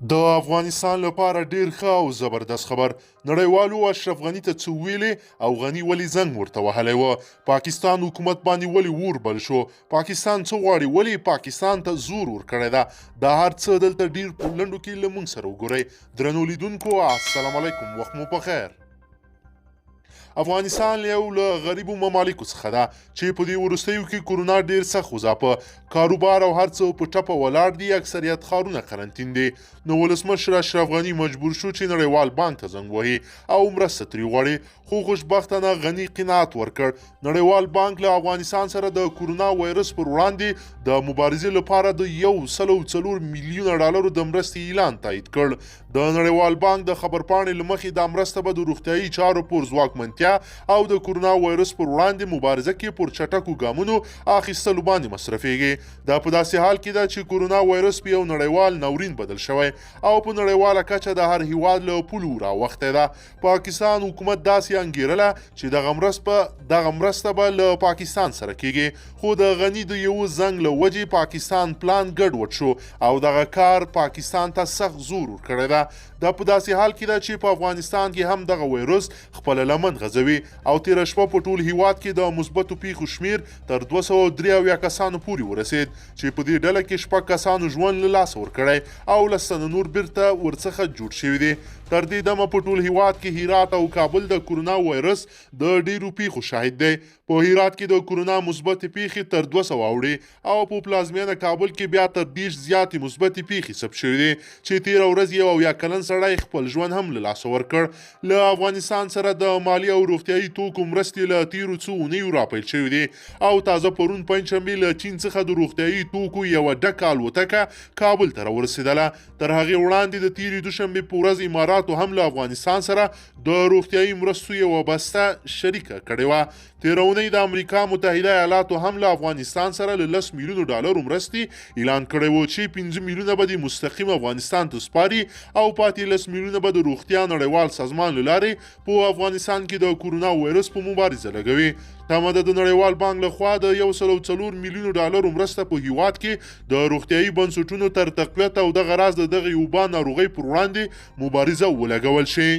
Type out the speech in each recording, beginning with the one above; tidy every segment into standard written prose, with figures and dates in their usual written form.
د افغانستان لپاره ډیر ښه او زبردست خبر. نړیوالو اشرف غني ته څه ویلې او غني ولې زنګ ورته وهلی و؟ پاکستان حکومت باندې ولې اور بل شو؟ پاکستان څه غواړي؟ ولې پاکستان ته زور ورکړی ده؟ دا هر څه دلته ډیر په لنډو کې له موږ سره وګورئ. درنو لیدونکو، السلام علیکم، وخت مو په خیر. افغانستان یو له غریبو ممالکو څخه ده چې په دې وروستیو کې کورونا ډیر سخت وځاپه. کاروبار او هر څه په ټپه ولاړ دي، اکثریت ښارونه قرنطین دي. نو ولسمشر اشرف غني مجبور شو چې نړیوال بانک ته زنګ وهي او مرسته ترې وغواړي، خو خوشبختانه غني قناعت ورکړ. نړیوال بانک له افغانستان سره د کورونا وایرس پر وړاندې د مبارزې لپاره د 104 میلیونه ډالرو د مرستې اعلان تایید کړ. د نړیوال بانک د خبرپاڼې له مخې، دا مرسته به د روغتیايي چارو پر ځواکمنتیا او د کورونا وایرس پر وړاندې مبارزه کې پر چټکو ګامونو اخیستلو باندې مصرفېږي. دا په داسې حال کې ده چې کورونا وایرس په یو نړیوال ناورین بدل شوی او په نړیواله کچه د هر هیواد له پولو راوختی ده. پاکستان حکومت داسې انګیرله چې دغه مرسته به له پاکستان سره کیږي، خو د غني د یو زنګ له وجې پاکستان پلان ګډوډ شو او دغه کار پاکستان ته سخت زور ورکړی ده. دا په داسې حال کې ده چې په افغانستان کې هم دغه وایرس خپله لمن غځوي او تېره شپه په ټول هیواد کې د مثبتو پیښو شمیر تر 273 کسانو پورې ورسید، چې په دې ډله کې 6 کسانو ژوند له لاسه ورکړی او 10 تنه نور بیرته ورڅخه جوړ شوي دي. تر دې دمه په ټول هیواد کې هرات او کابل د کورونا وایرس د ډیرو پیښو شاهد دی. په هرات کې د کورونا مثبتې پیښې تر 200 اوړي او په پلازمینه کابل کې بیا تر 30 زیاتې مثبتې پیښې ثبت شوې دي، چې تېره ورځ یو 70 کلن سړی خپل ژوند هم له لاسه ورکړ. له افغانستان سره د مالي او روغتیايي توکو مرستې له تېرو څو اونیو راپیل شوې دي او تازه پرون پنجشنبې له چین څخه د روغتیايي توکو یوه ډکه الوتکه کابل ته راورسېدله. تر هغې وړاندې د تېرې دوشنبې په ورځ اماراتو هم له افغانستان سره د روغتیايي مرستو یوه بسته شریکه کړې وه. تېره اونۍ د امریکا متحده ایالاتو هم له افغانستان سره له 10 میلیونو ډالرو مرستې اعلان کړی و، چې 5 میلیونه به د مستقیم افغانستان ته سپاري او پاتې 10 میلیونه به د روغتیا نړیوال سازمان له لارې په افغانستان کې د کورونا وایرس په مبارزه لګوي. تمه ده د نړیوال بانک له خوا د 104 میلیونو ډالرو مرسته په هیواد کې د روغتیايي بنسټونو تر تقویت او دغه راز د دغې وبا ناروغۍ پر وړاندې مبارزه ولګول شي.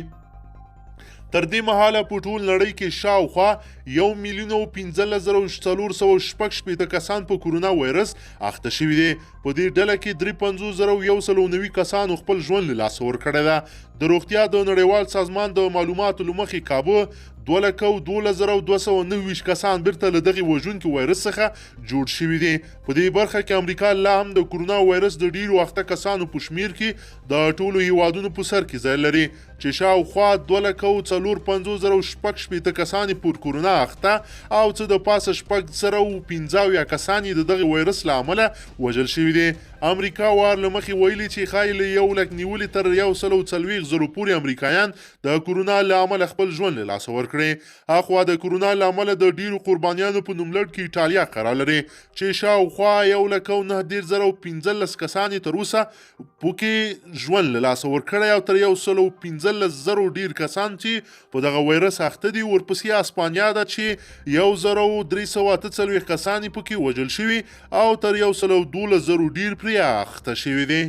تر دې مهاله په ټول نړۍ کې شاوخوا 1,015,466 کسان په کورونا وایرس اخته شوي دي. په دې ډله کې 53,190 کسانو خپل ژوند له لاسه ورکړی ده. د روغتیا د نړیوال سازمان د معلوماتو له مخې کابو 212,229 کسان بیرته له دغې وژونکي وایرس څخه جوړ شوي دي. په دې برخه کې امریکا لا هم د کورونا وایرس د ډیرو اخته کسانو په شمیر کې د ټولو هیوادونو په سر کې ځای لري، چې شاوخوا 254,066 کسان یې پر کورونا اخته او څه د پاسه 6,075 کسان یې د دغه وایرس له امله وژل شوي دي. امریکا وار له مخې ویلي چې ښایي له 1 لک نیولې تر 140,000 پورې امریکایان د کورونا له امله خپل ژوند له لاسه ورکړي. اخوا د کورونا له امله د ډیرو قربانیانو په نوملړ کې ایټالیا قرار لري، چې شاوخوا 139,015 کسان یې تر اوسه پکې ژوند له لاسه ورکړی او تر 115,000 ډیر کسان چې په دغه وایرس اخته دي. ورپسې اسپانیا ده چې 1348 کسان یې پکې وژل شوي او تر 112,000 ډیر پرې اخته شوي دي.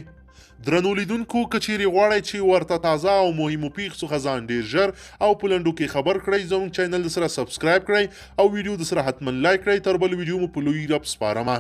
درنو لیدونکو، که چیرې غواړئ چې ورته تازه او مهمو پیښو څخه ځان ډیر ژر او په لنډو کې خبر کړئ، زموږ چینل د سره subscribe کړئ او ویډیو د سره حتما like کړئ. تر بل ویډیو مو په لوی رب سپارمه.